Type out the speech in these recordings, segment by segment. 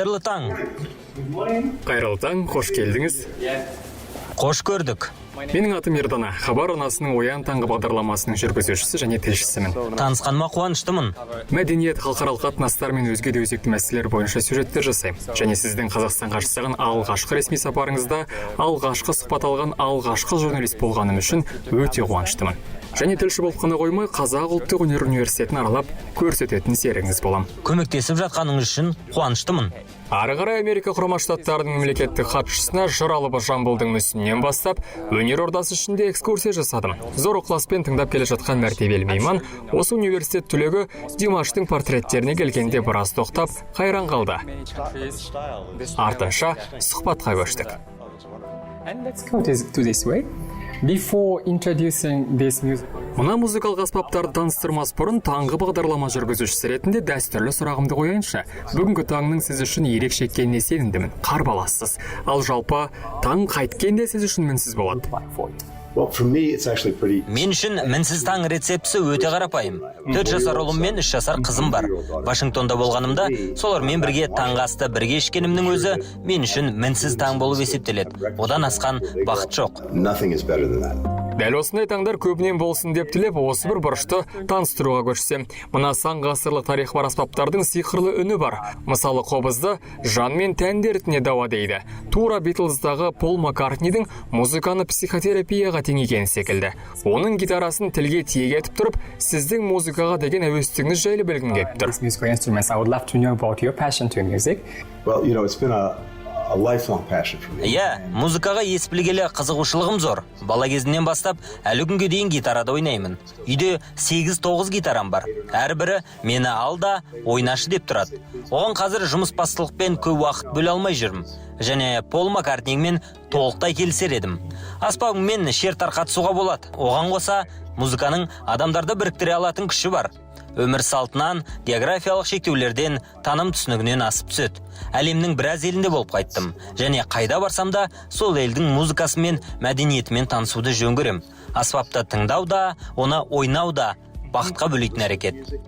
Қайырлы таң. Қайырлы таң, қош келдіңіз. Қош көрдік. Менің атым Ердана. Хабар арнасының «Оян» таңғы бағдарламасының жүргізушісі және тілшісімін. Танысқаныма қуаныштымын. Мәдениет, халықаралық қатынастар мен өзге де өзекті мәселелер бойынша сюжеттер жасаймын. Және сіздің Қазақстанға жасаған алғашқы ресми сапарыңызда алғашқы сұхбат алған алғашқы журналист болғаным үшін өте қуаныштымын. Және тілші болып қана қоймай, Қазақ ұлттық өнер университетін аралап көрсететін серігіңіз боламын. Көмектесіп жатқаныңыз үшін қуаныштымын. Ары қарай Америка Құрама Штаттарының мемлекеттік хатшысына жыр алыбы Жамбылдың мүсінінен бастап, өнер ордасы ішінде экскурсия жасадым. Зор ықыласпен тыңдап келе жатқан мәртебелі мейман осы университет түлегі Димаштың портреттеріне келгенде біраз тоқтап, қайран қалды. Артынша сұхбатқа көштік. And let's go to this way. Before introducing this music, Мына музыкалық аспаптарды таныстырмас бұрын, таңғы бағдарлама жүргізушісі ретінде дәстүрлі сұрағымды қояйыншы. Бүгінгі таңның сіз үшін ерекше екеніне сенімдімін. Қарбалассыз. Ал жалпы таң қайткенде сіз үшін мінсіз болады? Like for you. Well, for me, it's actually pretty. Мен үшін мінсіз таң рецептісі өте қарапайым. 4 жасар ұлым мен 3 жасар қызым бар. Вашингтонда болғанымда солармен бірге таңғы асты бірге ішкенімнің өзі мен үшін мінсіз таң болып есептеледі. Одан асқан бақыт жоқ. Nothing is better than that. Дәл осындай таңдар көбінен болсын деп тілеп, осы бір бұрышты таныстыруға көшсем. Мына сан ғасырлық тарихы бар аспаптардың сиқырлы үні бар. Мысалы, қобызды жан мен тән дертіне дауа дейді. Тура Битлздағы Пол Маккартнидің музыканы психотерапияға теңегені секілді. Оның гитарасын тілге тиек етіп тұрып, сіздің музыкаға деген әуестігіңіз жайлы білгім келіп тұр. These musical instruments, I would love to know about your passion to music. Well, it's been a lifelong passion for me. Иә, музыкаға ес білгелі қызығушылығым зор. Бала кезімнен бастап әлі күнге дейін гитарада ойнаймын. Үйде 8-9 гитарам бар. Әрбірі мені ал да ойнашы деп тұрады. Оған қазір жұмысбастылықпен көп уақыт бөле алмай жүрмін. Және Пол Маккартнимен толықтай келісер едім. Аспабыңмен шер тарқатысуға болады. Оған қоса, музыканың адамдарды біріктіре алатын күші бар. Өмір салтынан, географиялық шектеулерден, таным түсінігінен асып түседі. Әлемнің біраз елінде болып қайттым және қайда барсам да, сол елдің музыкасы мен мәдениетімен танысуды жөн көрем. Аспапты тыңдау да, оны ойнау да бақытқа бөлейтін әрекет.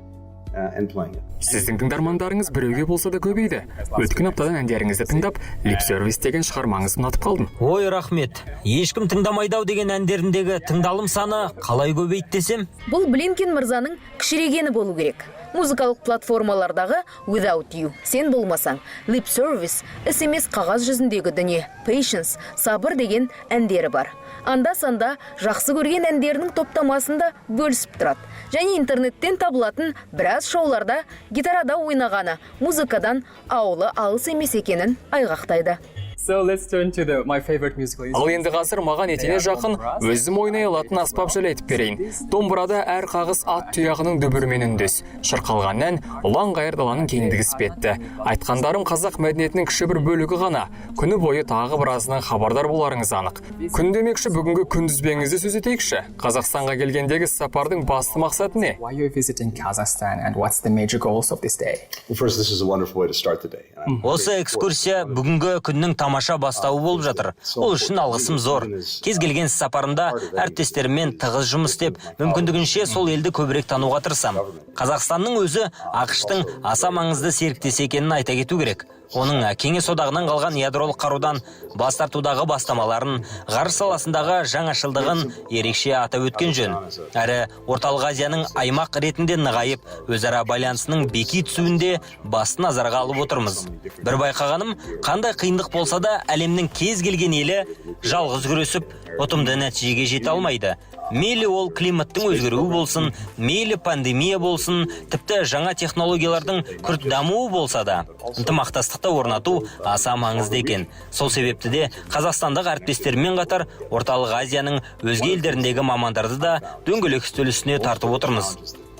And playing it. Сіздің тыңдармандарыңыз біреуге болса да көбейді. Өткен аптадан әндеріңізді тыңдап, «Lip Service» деген шығармаңызды ұнатып қалдым. Ой, рахмет. «Ешкім тыңдамайды ау» деген әндеріндегі тыңдалым саны қалай көбейді десем. Бұл Блинкен мырзаның кішірейгені болу керек. Музыкалық платформалардағы «Without You» «Сен болмасаң», «Lip Service» «Іс емес, қағаз жүзіндегі дүние», «Patience» «Сабыр» деген әндері бар. Анда санда жақсы көрген әндерінің топтамасын да бөлісіп тұрады. Және интернеттен табылатын біраз шоуларда гитарада ойнағаны музыкадан ауылы алыс емес екенін айғақтайды. So let's turn to the my favorite musical Ал енді қазір маған етене жақын, өзім ойнай алатын аспап жайлы айтып берейін. Домбырада әр қағыс ат тұяғының дүбірімен үндес. Шырқалған ән ұлан ғайыр даланың кеңдігі іспетті. Айтқандарым қазақ мәдениетінің кіші бір бөлігі ғана. Күні бойы тағы біразынан хабардар боларыңыз анық. Күн демекші, бүгінгі күнтізбеңізді сөз етейікші. Қазақстанға келгендегі сапардың басты мақсаты не? Why you're visiting Kazakhstan and what's the major goals of this day? Well, first, this is a wonderful way to start the day. And I'm Осы экскурсия бүгінгі күннің тамаша бастауы болып жатыр. Ол үшін алғысым зор. Кез келген сапарымда әріптестеріммен тығыз жұмыс істеп, мүмкіндігінше сол елді көбірек тануға тырысамын. Қазақстанның өзі АҚШ-тың аса маңызды серіктесі екенін айта кету керек. Оның Кеңес Одағынан қалған ядролық қарудан бас тартудағы бастамаларын, ғарыш саласындағы жаңашылдығын ерекше атап өткен жөн. Әрі Орталық Азияның аймақ ретінде нығайып, өзара байланысының беки түсуінде басты назарға алып отырмыз. Бір байқағаным, қандай қиындық болса да, әлемнің кез келген елі жалғыз күресіп, ұтымды нәтижеге жете алмайды. Мейлі ол климаттың өзгеруі болсын, мейлі пандемия болсын, тіпті жаңа технологиялардың күрт дамуы болса да, ынтымақтастықты орнату аса маңызды екен. Сол себепті де қазақстандық әріптестеріммен қатар Орталық Азияның өзге елдеріндегі мамандарды да дөңгелек үстел үстіне тартып отырмыз.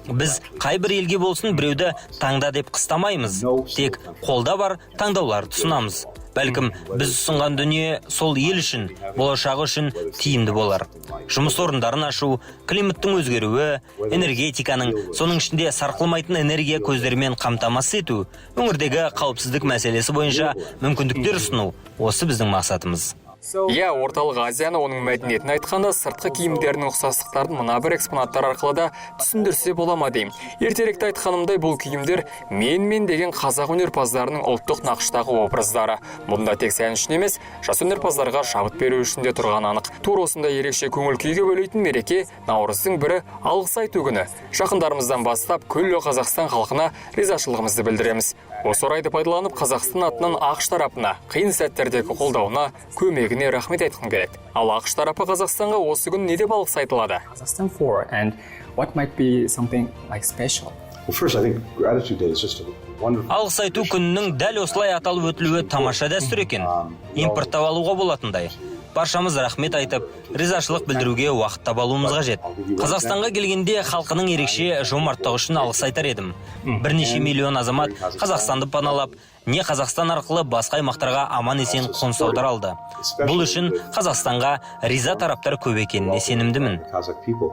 Біз қай бір елге болсын, біреуді таңда деп қыстамаймыз, тек қолда бар таңдауларды ұсынамыз. Бәлкім, біз ұсынған дүние сол ел үшін, болашағы үшін тиімді болар. Жұмыс орындарын ашу, климаттың өзгеруі, энергетиканың, соның ішінде сарқылмайтын энергия көздерімен қамтамасыз ету, өңірдегі қауіпсіздік мәселесі бойынша мүмкіндіктер ұсыну – осы біздің мақсатымыз. Иә, Орталық Азияны, оның мәдениетін айтқанда, сыртқы киімдерінің ұқсастықтарын мына бір экспонаттар арқылы да түсіндірсе бола ма деймін. Ертеректе айтқанымдай, бұл киімдер мен деген қазақ өнерпаздарының ұлттық нақыштағы образдары. Мұнда тек сән үшін емес, жас өнерпаздарға шабыт беру үшін де тұрғаны анық. Тура осындай ерекше көңіл күйге бөлейтін мереке Наурыздың бірі — Алғыс айту күні. Жақындарымыздан бастап күллі Қазақстан халқына ризашылығымызды білдіреміз. Осы орайды пайдаланып, Қазақстан атынан АҚШ тарапына қиын сәттердегі қолдауына, көмегіне рахмет айтқым келеді. Ал АҚШ тарапы Қазақстанға осы күні не деп алғыс айта алады? Kazakhstan for, and what might be something like special? Well, first, I think Gratitude Day is just a wonderful. Алғыс айту күнінің дәл осылай аталып өтілуі тамаша дәстүр екен. Импорттап алуға болатындай. Баршамыз рахмет айтып, ризашылық білдіруге уақыт таба алуымыз қажет. Қазақстанға келгенде, халқының ерекше жомарттығы үшін алғыс айтар едім. Бірнеше миллион азамат Қазақстанды паналап, не Қазақстан арқылы басқа аймақтарға аман есен қоныс аудара алды. Бұл үшін Қазақстанға риза тараптар көп екеніне сенімдімін. The Kazakh people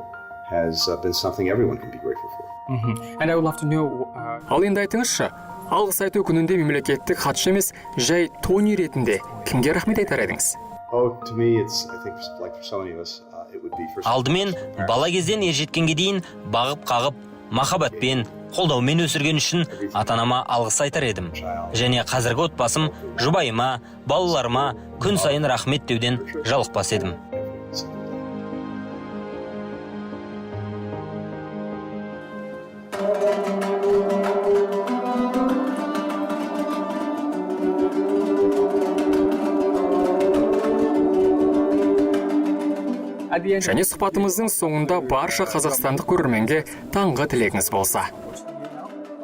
has been something everyone can be grateful for. And I would love to know Ал енді айтыңызшы, Алғыс айту күнінде мемлекеттік хатшы емес, жай Тони ретінде кімге рахмет айтар едіңіз? Oh, to me, it's, I think, like for so many of us, it would be first. Алдымен бала кезден ержеткенге дейін бағып қағып, махаббатпен, қолдаумен өсірген үшін ата анама алғыс айтар едім. Және қазіргі отбасым, жұбайыма, балаларыма күн сайын рахмет деуден жалықпас едім. Every single day. At the end Және сұхбатымыздың соңында барша қазақстандық көрерменге таңғы тілегіңіз болса.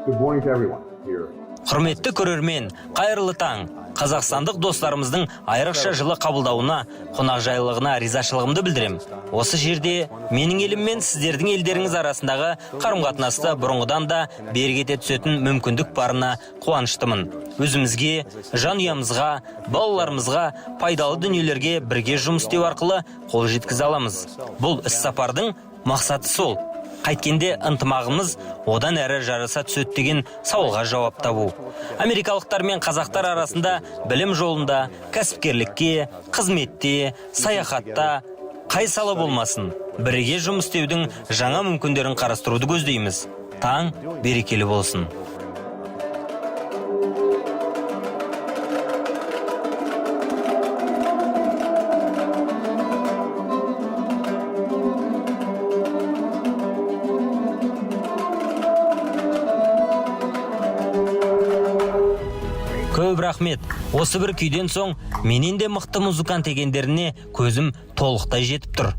Good morning to everyone here. Құрметті көрермен, қайырлы таң! Қазақстандық достарымыздың айрықша жылы қабылдауына, қонақжайлылығына ризашылығымды білдірем. Осы жерде менің елім мен сіздердің елдеріңіз арасындағы қарым қатынасты бұрынғыдан да берік ете түсетін мүмкіндік барына қуаныштымын. Өзімізге, жанұямызға, балаларымызға пайдалы дүниелерге бірге жұмыс істеу арқылы қол жеткізе аламыз. Бұл іс сапардың мақсаты сол. Қайткенде ынтымағымыз одан әрі жараса түседі деген сауалға жауап табу. Америкалықтар мен қазақтар арасында білім жолында, кәсіпкерлікке, қызметте, саяхатта, қай сала болмасын, бірге жұмыс істеудің жаңа мүмкіндерін қарастыруды көздейміз. Таң берекелі болсын! Көп рахмет! Осы бір күйден соң менен де мықты музыкант екендеріне көзім толықтай жетіп тұр.